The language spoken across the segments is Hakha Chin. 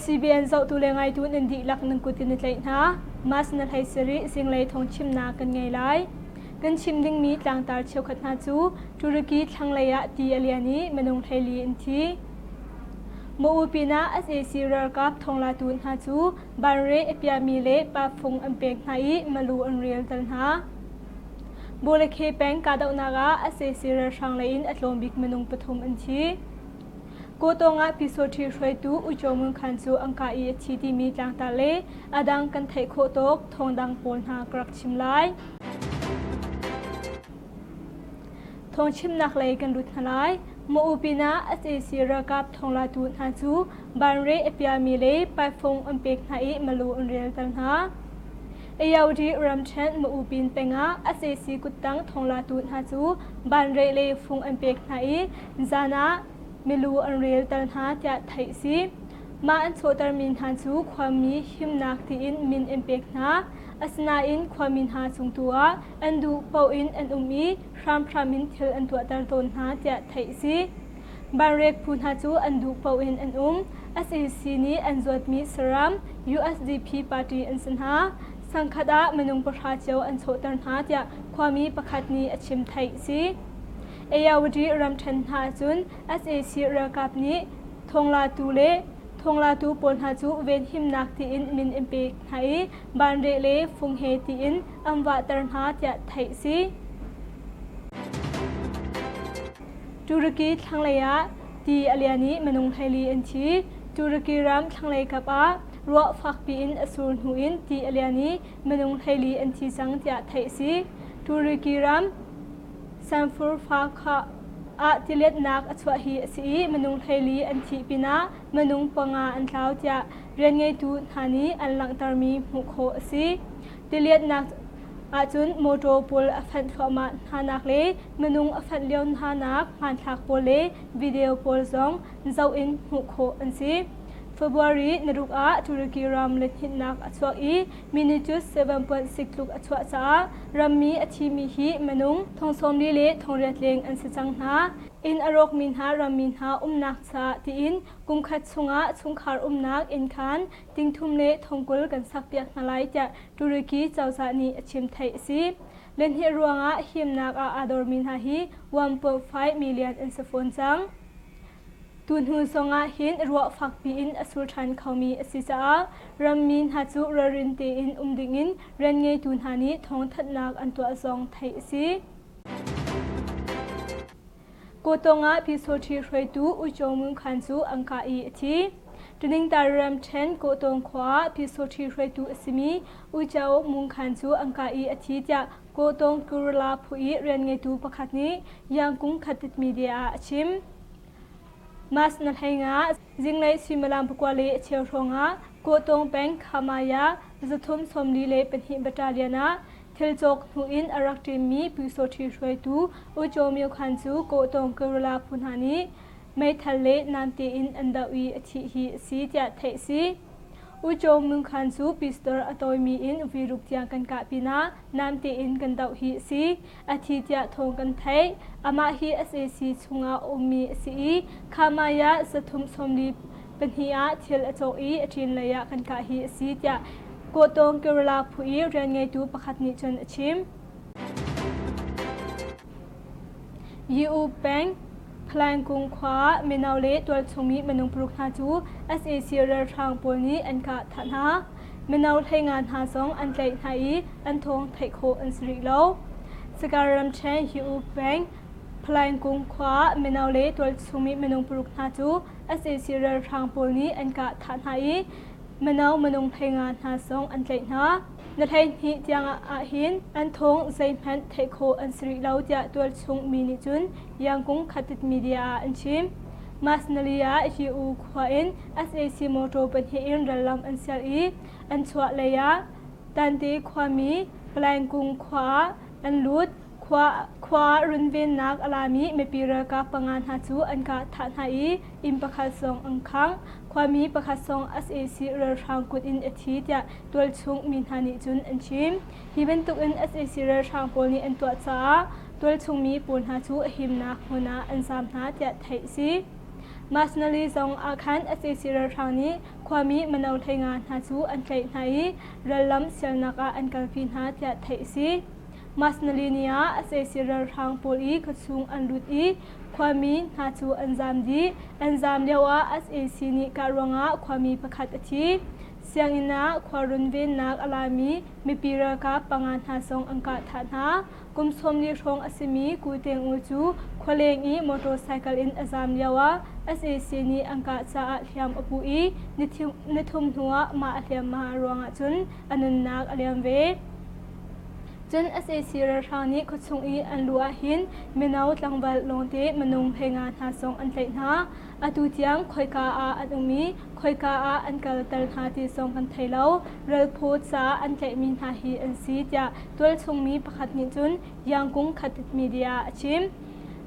CBN zohtu le ngaitu nan dihlak nan kut in na tlaih hna. Mas na hlei sarih zinglei thawng chimnak kan ngei lai. Kan chim dingmi tlangtar cheukhat hna cu Turkey thlanglei ah ti a lian i minung 14 an thi. Maw pinah sac ralkap thawnglatu hna cu banre a piahmi le pafung an pek hna i malu an rel tal hna. Bawlakhe peng kahdohnak ah sac ralhrang lei in a tlawm bik minung pathum an thi. Kawtawng ah Pyisawṭhi hruaitu U Kyaw Ngun Khan cu an kah i a thi timi tlangtar le a dang kan theih khawh tawk thawngdang pawl hna ka rak chim lai. Thawngchimnak lei kan lut hna lai. Maw pinah sac ralkap thawnglatu hna cu banre a piami le paifung an pek hna i malu an relter hna. Ayodhi ramṭhen Maupin peng ah sac kuttang thawnglatu hna cu banre le fung an pek hna i zan ah milu an relter hna tiah theih a si. Mah an chawhtermi hna cu khuami himnak tiin min an pek hna. Asinain khuami hna cung tu ah an duh paoh in an um i hramhram in thil an tuahter tawn hna tiah theih a si. Banrek phu hna cu an duh paoh in an um. Sac nih an zuatmi saram USDP party an si hna. Sangkhat ah minung pahra cio an chawhter hna tiah khuami pakhat nih a chim theih a si. Ayawadi ramṭhen hna ahcun sac ralkap nih thawnglatu le thawnglatu pawl hna cu venhimnak tiin min an pek hna i banreh le fung he tiin an vahter hna tiah theih a si. Turkey thlanglei ah ti a lian i minung 14 an thi. Turkey ram thlanglei kap ah ruah fakpi in a sur hnu in ti a lian i minung 14 an thi cang tiah theih a si. Turkey ram Sanfurfa ah tiletnak a chuah hi a si i minung 14 an thih pinah minung panga an tlau tiah rianngeitu hna nih an langhtermi hmuh khawh a si. Tilianhnak ahcun mawṭaw pawl a fanh thluahmah hnanak le minung a fanh lio hnanak hmanthlak pawl le video pawl zong zoh in hmuh khawh an si. February naruk ah Turkey ram lihninhnak a chuak i magnitude 7.6 tluk a chuah caah rammi a thimi hi minung thong 40 le thong riat leng an si cang hna. Inn a rawkmi hna rammi hna umnak caah tiin kumkhat chungah chungkhar umnak innkhan tingthum le thongkul kan sakpiak hna lai tiah Turkey cozah nih a chim theih a si. Lenhnih ruangah himnak ah aa dormi hna hi 1.5 million an si fawn cang. Tuhnu zongah hin ruah fakpi in a sur ṭhan khomi a si caah rammi hna cu ralrin tein um dingin rian ngeitu hna nih thawngthanhnak an tuah zong theih a si. Kawtawng ah Pyisawṭhi hruaitu U Kyaw Ngun Khan cu an kah i a thi. Taningtar ramṭhen Kawtawng khua ah Pyisawṭhi hruaitu a simi U Kyaw Ngun Khan cu an kah i a thi tiah Kawtawng Kurla phu i rianngeitu pakhat nih Yangkung Khatit Media ah a chim. Mas na hlei nga zinglei suimilam pakua le a cheu hrawngah Kawtawng peng Khamaya 342 battalion ah thil cawk hnu in a rak ṭimmi Pyusawṭhi hruaitu U Kyaw Myo Khan cu Kawhtawng Guerrilla phu hna nih meithal le namte in an doh i a thih hi a si tiah theih a si. U Kyaw Myo Khan cu pistol a tawimi in vuiruk tiang kan kah pinah namte in kan doh hi a si. A thi tiah thawng kan theih. Amah hi sac chungah a ummi a si i Khamaya 342 ah thil a cawk i a ṭin lei ah kan kah hi a si tiah Kawhtawng Kerala phu i rianngeitu pakhat nih cun a chim. Yiu peng Phlaingkung khua ah mino le tualchungmi minung paruk hna cu sac ralhrang pawl nih an kah thah hna. Mino 15 hna zong an tlaih hna i an thawng theih khawh an si rih lo. Sagaing ramṭhen Yiu peng Phlaingkung khua ah mino le tualchungmi minung paruk hna cu sac ralhrang pawl nih an kah thah hna i mino minung 15 hna zong an tlaih hna. Na 12 tiang ahhin an thawng zeihmanh theih khawh an si rih lo tiah tualchung mi nih cun Yangkung Khatit Media ah an chim. Masnali ah Hiu khua in sac motor pahnih in rallam an sial i an chuah lei ah Tante khuami Palaingkung khua ah an lut. Khua, khua runvennak a lami mipi ralkap panga hna cu an kah thah hna i inn pakhat zong an khangh. Khuami pakhat zong sac ralhrang kut in a thi tiah tualchung mi hna nih cun an chim. Hi bantukin sac ralhrang pawl nih an tuah caah tualchung mi pawl hna cu a himnak hmun ah an zaam hna tiah theih a si. Masnali zong ah khan sac ralhrang nih Khuami mino 15 hna cu an tlaih hna i rallam sialnak ah an kalpi hna tiah theih a si. Masnalini ah sac ralhrang pawl i khuachung an lut i khuami hna cu an zaam dih. An zaam lioah sac nih kah ruangah khuami pakhat a thi. Sianginn ah khua runvennak a lami mipi ralkap panga hna zong an kah thah hna. Kum 40 hrawng a simi Ku Teng U cu khualeng i motorcycle in a zaam lioah sac nih an kah caah hliam a pu i nithum hnuah mah a hliamhma ruangah cun a nunnak a liam ve. Cun sac ralhrang nih khuachung i an luh ahhin mino tlangval lawngte minung 15 hna zong an tlaih hna. Atu tiang khoika ah an um i khoika ah an kalter hna ti zong kan thei lo. Ralphaw caah an tlaihmi hna hi an si tiah tualchung mi pakhat nih cun Yangkung Khatit Media ah a chim.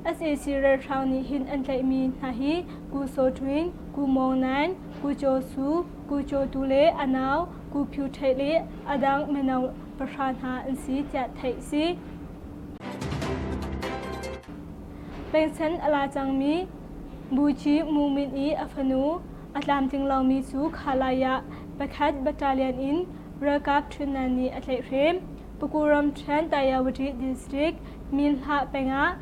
Sac ralhrang nih hin an tlaihmi hna hi Ku Saw Twin, Ku Mawng Nain, Ku Chaw Su, Ku Chaw Tu le a nau Ku Phyu Hteh le a dang mino pahra hna an si tiah theih a si. Pengchan a la cangmi Buci Mumin i a fanu a tlamtling lomi cu Khalai ah pakhat battalion in ralkap ṭhutnak nih a tlaihhrem. Paku ramṭhen Tayawati district Minhlah peng ah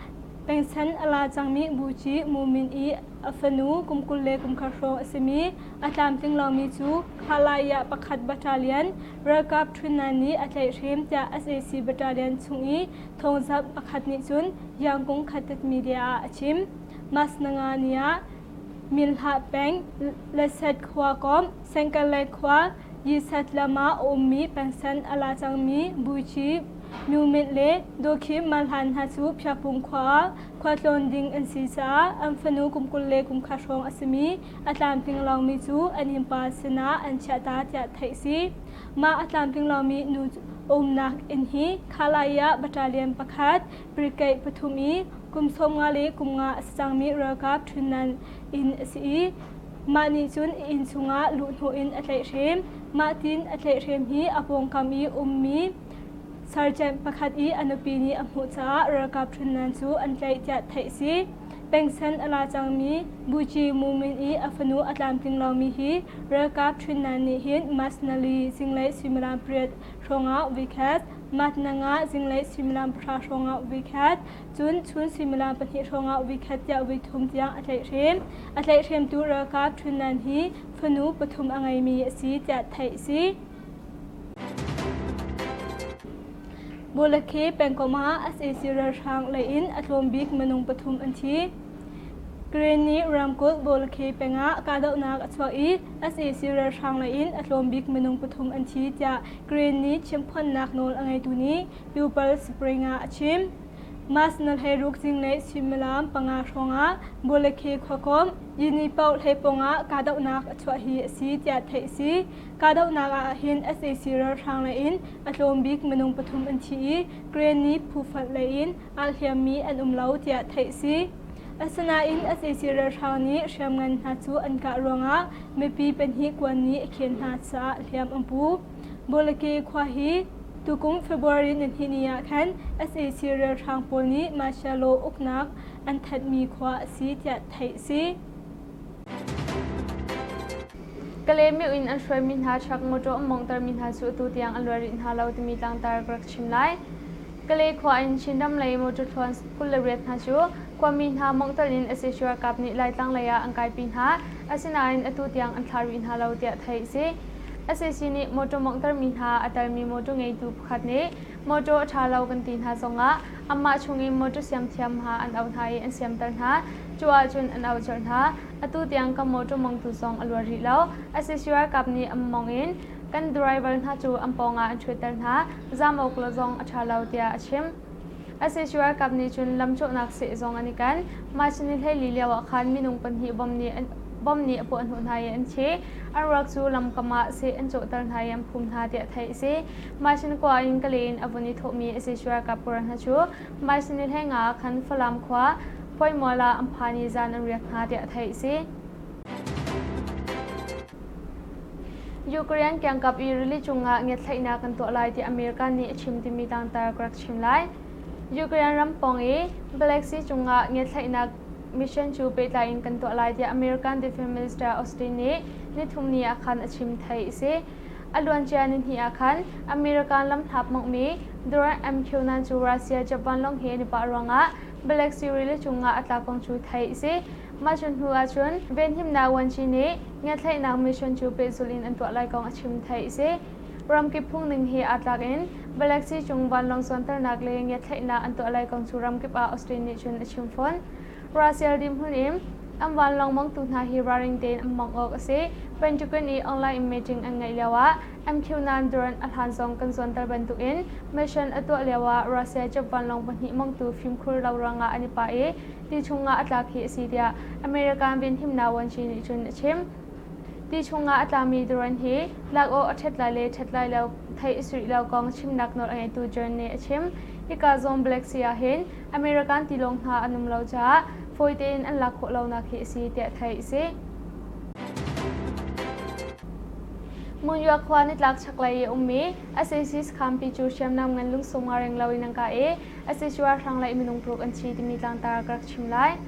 pengchan a la cangmi Buci Mumin i a fanu kum 23 hrawng a simi a tlamtling lomi cu Khalai ah pakhat battalion ralkap ṭhutnak nih a tlaihhrem tiah sac battalion chung i thawngzamh pakhat nih cun Yangkung Khatit media ah a chim. Mas nanga ni ah Minhlah peng Leset khua kom Sengkale khua Yisat lam ah a ummi pengsan a la cangmi Buci Myumit le Dawkhim Malhan hna cu Phiakpung khua ah khualtlawn ding an si caah an fanu kum 23 hrawng a simi a tlamtling lomi cu an innpa sinah an chiahta tiah theih a si. Mah a tlamtling lomi nu umnak inn hi Khalai ah battalion pakhat brigade pathum i kum 53 a si cangmi ralkap ṭhutnan inn a si i mah nih cun inn chungah luhhnawh in a tlaihhrem. Mah tin a tlaihhrem hi a pawngkam i ummi sergeant pakhat i a nupi nih a hmuh caah ralkap ṭhutnan cu an tlaih tiah theih a si. Pengsan a la cangmi Buci Mumin i a fanu a tlamtling lomi hi ralkap ṭhutnan nih hin Masnali zinglei suimilam pariat hrawngah voikhat, Matnanga zinglei suimilam pahra hrawngah voikhat, cun chun suimilam pahnih hrawngah voikhat tiah voithum tiang a tlaihhrem. A tlaihhremtu ralkap ṭhutnan hi fanu pathum a ngeimi a si tiah theih a si. Bawlakhe pengkomh ah sac ralhrang lei in a tlawm bik minung pathum an thi. Karenni ramkulh Bawlakhe peng ah kahdohnak a chuak i sac ralhrang lei in a tlawm bik minung pathum an thi tiah Karenni chimphuannak nawl a ngeitu nih Pupil Spring ah a chim. Mas na hleiruk zinglei suimilam panga hrawngah Bawlakhe khuakomh Yini Paoh hleipawng ah kahdohnak a chuah hi a si tiah theih a si. Kahdohnak ah hin sac ralhrang lei in a tlawm bik minung pathum an thi i Karenni phufonh lei in aa hliammi an um lo tiah theih a si. Asinain sac ralhrang nih hriamngan hna cu an kah ruangah mipi pahnih kuan nih a khen hna caah hliam an pu. Bawlake khua hi tukum February nihnih ni ah khan sac ralhrang pawl nih martial law uknak an thanhmi khua a si tiah theih a si. Kalaymyo in an hruaimi hna truck motor an mawnghtermi hna cu atu tiang an luat rih hna lo timi tlangtar ka rak chim lai. Kalay khua in Chinram lei motor thluan 28 hna cu khuami hna mawnghter in sac ralkap nih Laitlang lei ah an kaipi hna. Asinain atu tiang an thlah rih hna lo tiah theih a si. Sac nih motor mawnghtermi hna a telmi motor ngeitu pakhat nih motor a ṭha lo kan ti hna zongah anmah chungin motor siamthiam hna an auh hna i an siamter hna. Cu ahcun an auh colh hna. Atu tiang kan motor mongtu zong a luat rih lo. Sac ralkap nih an mong in kan driver hna cu an pawngah an ṭhutter hna. Zam awk le zong a ṭha lo tiah a chim. Sac ralkap nih cun lamcawhnak seh zong an i ken. March ni 14 lio ah khan minung pahnih bom nih a puahhnawh hna i an thi. An ruak cu lamkam ah seh an cawhter hna i an phum hna tiah theih a si. March ni kua in Kale in a vun i thawhmi sac ralkap pawr hna cu March ni 15 ah khan Falam khua Phuaimual ah an phan i zan an riak hna tiah theih a si. Ukraine kiangkap i rili cungah ngiatthlaihnak kan tuah lai tiah America nih a chim timi tlangtar ka rak chim lai. Ukraine ram pawng i Black Sea cungah ngiatthlaihnak mission cu pehtlai in kan tuah lai tiah American Defense Minister Austin nih Nithumni ah khan a chim theih a si. A luancia nihnih ah khan American lamhlat monghmi Duran MQ-9 cu Russia Japan lawng he an i pah ruangah Black Sea rili cungah a tlak kong cu theih a si. Mah cu hnu ahcun venhimnak vuanci nih ngiatthlaihnak mission cu pehzulh in an tuah lai kong a chim theih a si. Ramkip phungning he aa tlak in Black Sea cung vanlawng zuanternak le ngiatthlaihnak an tuah lai kong cu ramkip ah Austin nih cun a chim fawn. Russia dirhmun in an vanlawng mongtu hna hi ralring tein an mongh awk a si. Pentagon i online meeting an ngeih lioah MQ-9 drone a hlan zong kan zuanter bantukin mission a tuah lioah Russia jet vanlawng pahnih mongtu fimkhur lo ruangah an i pah i ti chungah a tlak hi a si tiah American venhimnak vuanci nih cun a chim. Ti chungah a tlami drone hi lak awk a ṭhat lai le ṭhat lai lo theih a si rih lo kong chimnak nawl a ngeitu John nih a chim. Hika zawn Black Sea ah hin American tilawng hna an um lo caah fawi tein an lak khawh lonak hi a si tiah theih a si. Munyua khua nitlak chaklei i ummi SAC sakhanpi cu hriamnam ngan lungsung nga reng loin an kah i SAC ralhrang lei minung paruk an thi timi tlangtar ka rak chim lai.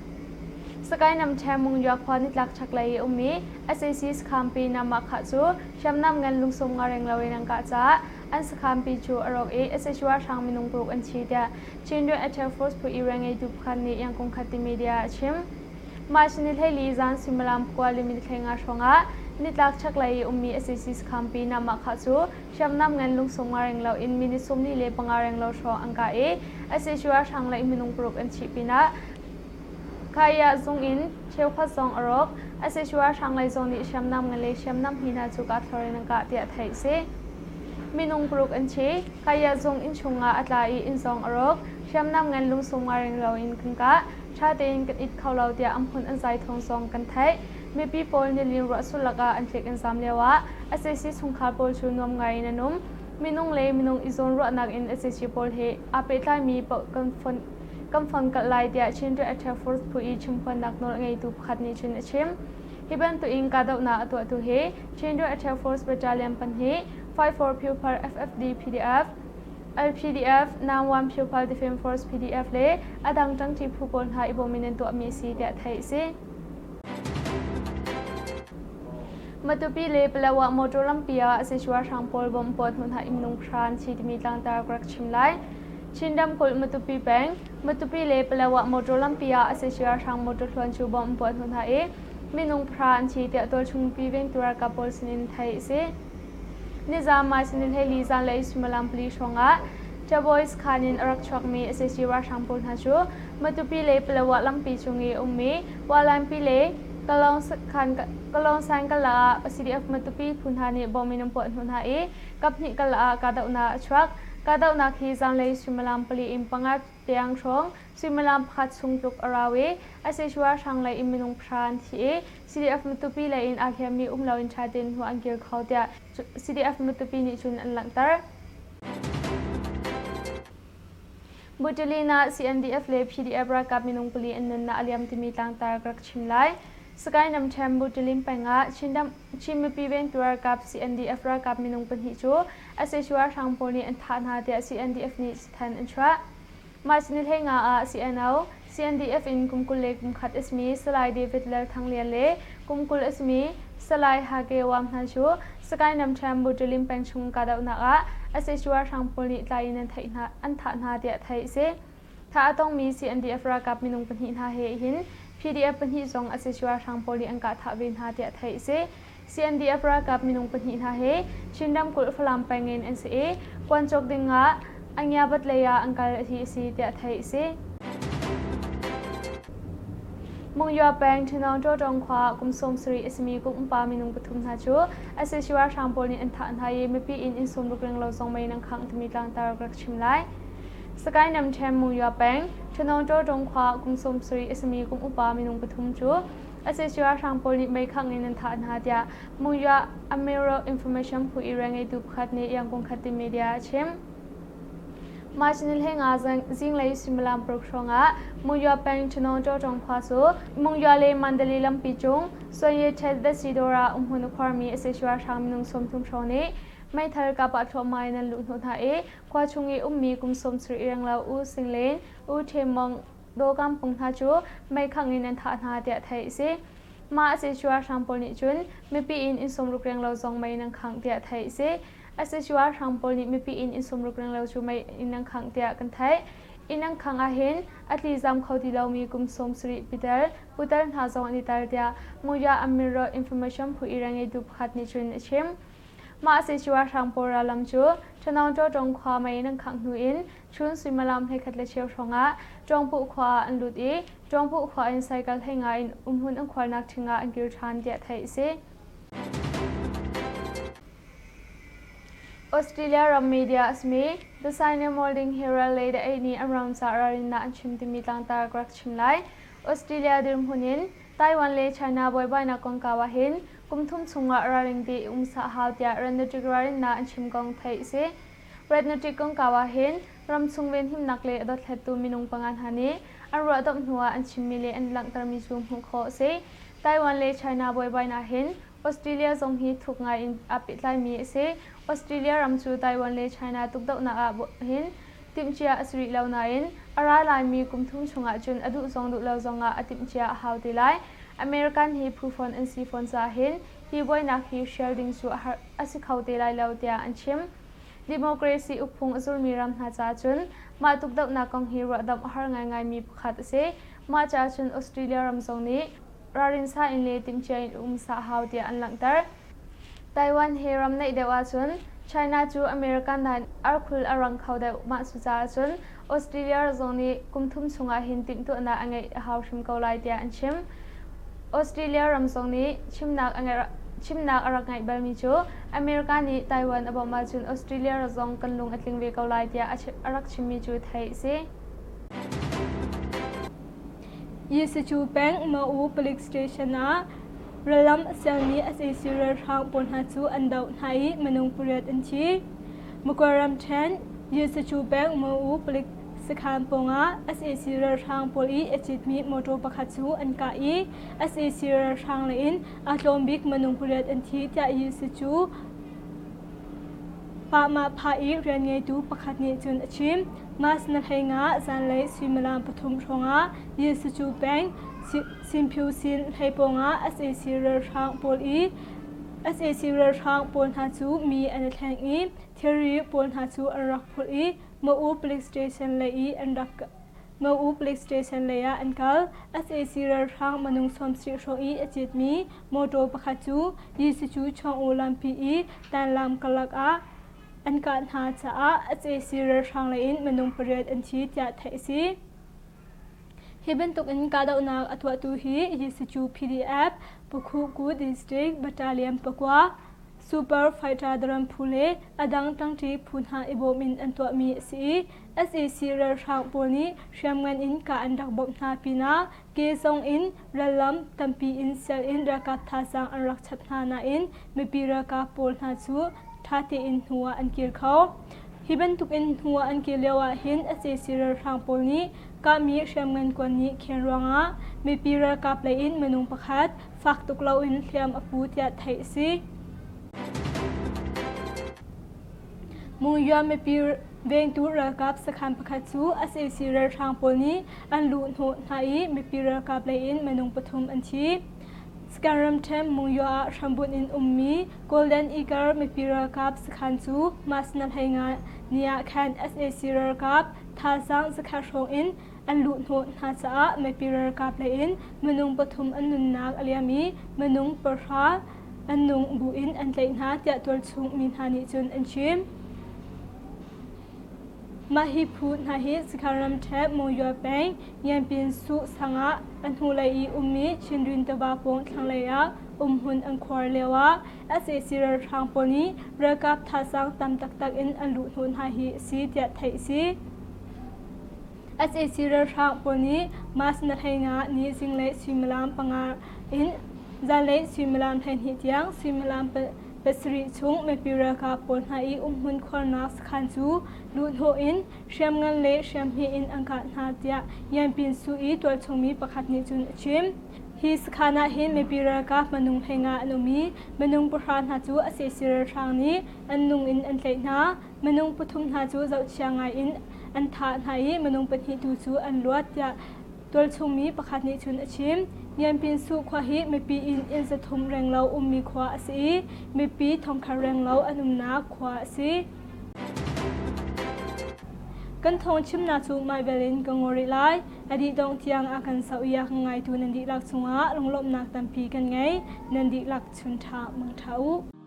Sakae namṭhen Mungyua khua nitlak chaklei i ummi SAC sakhanpi Namahkhah cu hriamnam ngan lungsung nga reng loin an kah caah an sakhanpi cu a rawk i SAC ralhrang minung paruk an thi tiah Chindwin Attack Force phu i rianngeitu pakhat nih Yangon Khati media ah a chim. March ni 14 zan suimilam 9:50 hrawngah nitlak chaklei i ummi SAC sakhanpi Namahkhah cu hriamnam ngan lungsung nga reng loin minute 45 reng lo hrawng an kah i SAC ralhrang lei minung paruk an thih pinah Kaya zung in cheukhat zong a rawk. SAC ralhrang lei zong nih hriamnam ngan le hriamnam hi hna cu kahthlor in an kah tiah theih a si. Minung paruk an thi. Kaya zung inn chungah a tla i inn zong a rawk. Hriamnam ngan lungsung nga ring loin kan kah. Ṭha tein kan it kho lo tiah an hmun an zai thawng zong kan theih. Mipi pawl nilin ruahsur lakah an tlik an zam lioah SAC chungkhar pawl cu nuam ngai in an um. Minung le minung i zawnruahnak in SAC pawl he aa pehtlaimi paoh kan fonh Kan fon kalh lai tiah Chin Attack Force phu i chimphuannak nawl ngeitu pakhat nih cun a chim. Hi bantukin kahdohnak a tuahtu hi Chin Attack Force Battalion pahnih, 54 Pupal FFD PDF, LPDF, Nangwan Pupal Defense Force PDF le a dang ṭangṭi phu pawl hna i bawm in an tuahmi a si tiah theih a si. Matupi le Palawa motor lampi ah Sisua hrang pawl bomb puah hnu hna innung hran thi timi tlangtar ka rak chim lai. Chin ramkulh Matupi peng, Matupi le Palawa motor lampi ah Sisua hrang motor hluan cu bomb puah hnu hna i minung pahra an thi tiah tualchung mipi vengtu ralkap pawl sinin theih a si. Nizam Mai Sinilheli zanlei suimilam pali hrawngah Chabois khan in a rak chuakmi sac ralhrang pawl hna cu Matupi le Palawa lampi cung i ummi Walanpi le Kalawngsan karlak ah CDF Matupi phu hna nih bom in an puah hnawh hna i kaphnih karlak ah kahdohnak a chuak. Kahdohnak hi zanlei suimilam pali in panga tiang hrawng suimilam pakhat chung tluk a rau i sac ralhrang lei in minung pahra an thi i CDF Matupi lei in aa hliammi um loin ṭha tein hnu an kir kho tiah CDF Matupi nih cun an langhter. Butilin ah CNDF le PDF ralkap minung pali an nunnak a liam timi tlangtar ka rak chim lai. Sagaing ramṭhen Butilin peng ah Chin mipi vengtu ralkap CNDF ralkap minung pahnih cu sac ralhrang pawl nih an thah hna tiah CNDF nih cathanh an chuah. March ni 15 ah CNO, CNDF in kum 21 a simi Salai David Lal Thang Lian le kum 20 a simi Salai Hake Wam hna cu Sagaing ramṭhen Butilin peng chung kahdohnak ah sac ralhrang pawl nih tlai in an theih hna, an thah hna tiah theih a si. Thah a tongmi CNDF ralkap minung pahnih hna he hin PDF pahnih zong sac ralhrang pawl nih an kah thah ve hna tiah theih a si. CNDF ralkap minung pahnih hna hi Chin ramkulh Falam peng in an si i kuan cawk ding ah Angiabat lei ah an kal hi a si tiah theih a si. Mungyua peng Thinong Tawtawng khua kum 70 a simi kum upa minung pathum hna cu sac ralhrang pawl nih an thah hna i mipi inn inn sawmruk reng lo zong mei nan khangh timi tlangtar ka rak chim lai. Sagaing ramṭhen Mungyua peng Thinong Tawtawng khua kum 70 a simi kum upa minung pathum cu sac ralhrang pawl nih meikhangh in an thah hna tiah Mungyua Amiro Information phu i rianngeitu pakhat nih Yangon Khatin media a chim. March ni 15 zinglei suimilam paruk hrawngah Mungyua peng Thanong Tawtawng khua cu Mungyua le Mandalay lampi cung Suanye Thet Datsi dawr ah umhmun a khuarmi sac ralhrang minung 30 hrawng nih meithal kapah thluahmah in an luh hnawh hna i khua chung i ummi kum 70 renglo U Sing Len, U The Mong, Daw Kam Pung hna cu meikhangh in an thah hna tiah theih a si. Mah sac ralhrang pawl nih cun mipi inn inn 60 renglo zong mei in an khangh tiah theih a si. Sac ralhrang pawl nih mipi inn inn 60 renglo cu mei in an khangh tiah kan theih. Inn an khangh ahhin a tlizam kho ti lomi kum 70 pitar, putar hna zong an i tel tiah Muya Amiro Information phu i rianngeitu pakhat nih cun a chim. Mah sac ralhrang pawl rallam cu Ṭhanawng Ṭawṭawng khua mei in an khangh hnu in chun suimilam 11 le cheu hrawngah Ṭawngpuh khua ah an lut i Ṭawngpuh khua in cycle 15 in umhmun an khuarnak ṭhing ah an kir ṭhan tiah theih a si. Australia ram media a simi The Sydney Morning Herald le The Eight nih an ram caah ralrinnak an chim timi tlangtar ka rak chim lai. Australia dirhmun in Taiwan le China buaibainak kongkau ahhin kum thum chungah ralring te i um sah hau tiah Rednetic ralrinnak an chim kong theih a si. Rednetic kongkau ahhin ramchung venhimnak le a dothlattu minung panga hna nih an ruahdomh hnuah an chimmi le an langhtermi cu hmuh khawh a si. Taiwan le China buaibainak hin Australia zong hi thuk ngai in aa pehtlaimi a si. Australia ram cu Taiwan le China tukdohnak ah hin timhcia a si rih lo nain a ra laimi kum thum chungah cun a duh zong duh lo zongah a timhcia a hau te lai. American hi phu fawn an si fawn caah hin hi buainak hi hrial ding cu a si kho te lai lo tiah an chim. Democracy ukphung a zulmi ram hna caah cun mah tukdohnak kong hi ruahdamh a har ngaingaimi pakhat a si. Mah caah cun Australia ram zong nih ralrin sa in le timhcia in um sah hau tiah an langhter. Taiwan he ram naih deuh ahcun China cu America nain arkhul a rang kho deuh. Mah cucaah cun Australia zong nih kum thum chungah hin timhtuahnak a ngeih a hau hrim ko lai tiah an chim. Australia ram zong nih chimnak a ngeih chimnak a rak ngeih balmi cu America nih Taiwan a bawmh ahcun Australia zong kan lung a tling ve ko lai tiah a rak chimmi cu theih a si. Yisicu peng Ma'u palik station ah rallam a sialmi sac ralhrang pawl hna cu an doh hna i minung pariat an thi. Makwa ramṭhen Yisicu peng Ma'u palik sakhan pawngah sac ralhrang pawl i a citmi motor pakhat cu an kah i sac ralhrang lei in a tlawm bik minung pariat an thi tiah Yisicu Pahmah i rian ngeitu pakhat nih cun a chim. Mas na hlei nga zanlei suimilam pathum hrawngah Yisucu peng Sinphu sin hlei pawngah sac ralhrang pawl i sac ralhrang pawl hna cu mi an i thleng i thilri pawl hna cu an rak phurh i Ma'u Police Station lei i an rak Ma'u Police Station lei ah an kal. Sac ralhrang minung 70 hrawng i a citmi Mawṭaw pakhat cu Yisicu Chawng-u lampi i Tanlam karlak ah an kah hna caah sac ralhrang lei in minung pariat an thi tiah theih a si. Hi bantuk in kahdohnak a tuahtu hi Yisicu PDF, Pakhuku District Battalion pakua, Super Fighter Daran phu le a dang ṭangṭi phu hna i bawm in an tuahmi a si i sac ralhrang pawl nih hriamngan in kah an rak bawmh hna pinah ke zong in rallam tampi in sial in ralkap thazaang an rak chap hna nain mipi ralkap pawl hna cu ṭha tein hnu ah an kir kho. Hi bantuk in hnu ah an kir lio ah hin sac ralhrang pawl nih kahmi hriamngan kuan nih khen ruangah mipi ralkap lei in minung pakhat fak tuk loin hliam a pu tiah theih a si. Mungya mipi vengtu ralkap sakhan pakhat cu sac ralhrang pawl nih an luhhnawh hna i mipi ralkap lei in minung pathum an thi. Skan ramṭhen Mungya ah hrambunh in ummi Golden Eagle mipi ralkap sakhan cu March na 15 ni ah khan sac ralkap thazaang zakhat hrawng in an luhhnawh hna caah mipi ralkap lei in minung pathum an nunnak a liam i minung pahra an nung buin an tlaih hna tiah tualchung mi hna nih cun an chim. Mah hi phu hna hi Sakhan ramṭhen Monywa peng Yanpin Suh sang ah a hnulei i ummi Chindwin tiva pawng thlanglei ah umhmun an khuar lioah sac ralhrang pawl nih ralkap thazaang tam taktak in an luhhnawh hna hi a si tiah theih a si. Sac ralhrang pawl nih March na 15 ni zinglei suimilam panga in zanlei suimilam 12 tiang suimilam pasarih chung mipi ralkap pawl hna i umhmun khuarnak sakhan cu luhhnawh in hriamngan le hriamhme in an kah hna tiah Yanpin Su i tualchungmi pakhat nih cun a chim. Hi sakhan ah hin mipi ralkap minung 15 an um i minung pahra hna cu sac ralhrang nih an nung in an tlaih hna. Minung pathum hna cu zohchia ngai in an thah hna i minung pahnih tu cu an luat tiah. Tualchung mi pakhat nih cun a chim. Ngianpinsu khua hi mipi inn inn 300 renglo ummi khua a si i mipi thongkhat renglo an umnak khua a si. Kan thawng chimnak cu maivel in ka ngol rih lai. A dih dongh tiang a kan soh i a kan ngaitu nan dihlak cungah lunglawmhnak tampi kan ngei. Nan dihlak chun ṭha mang ṭha u.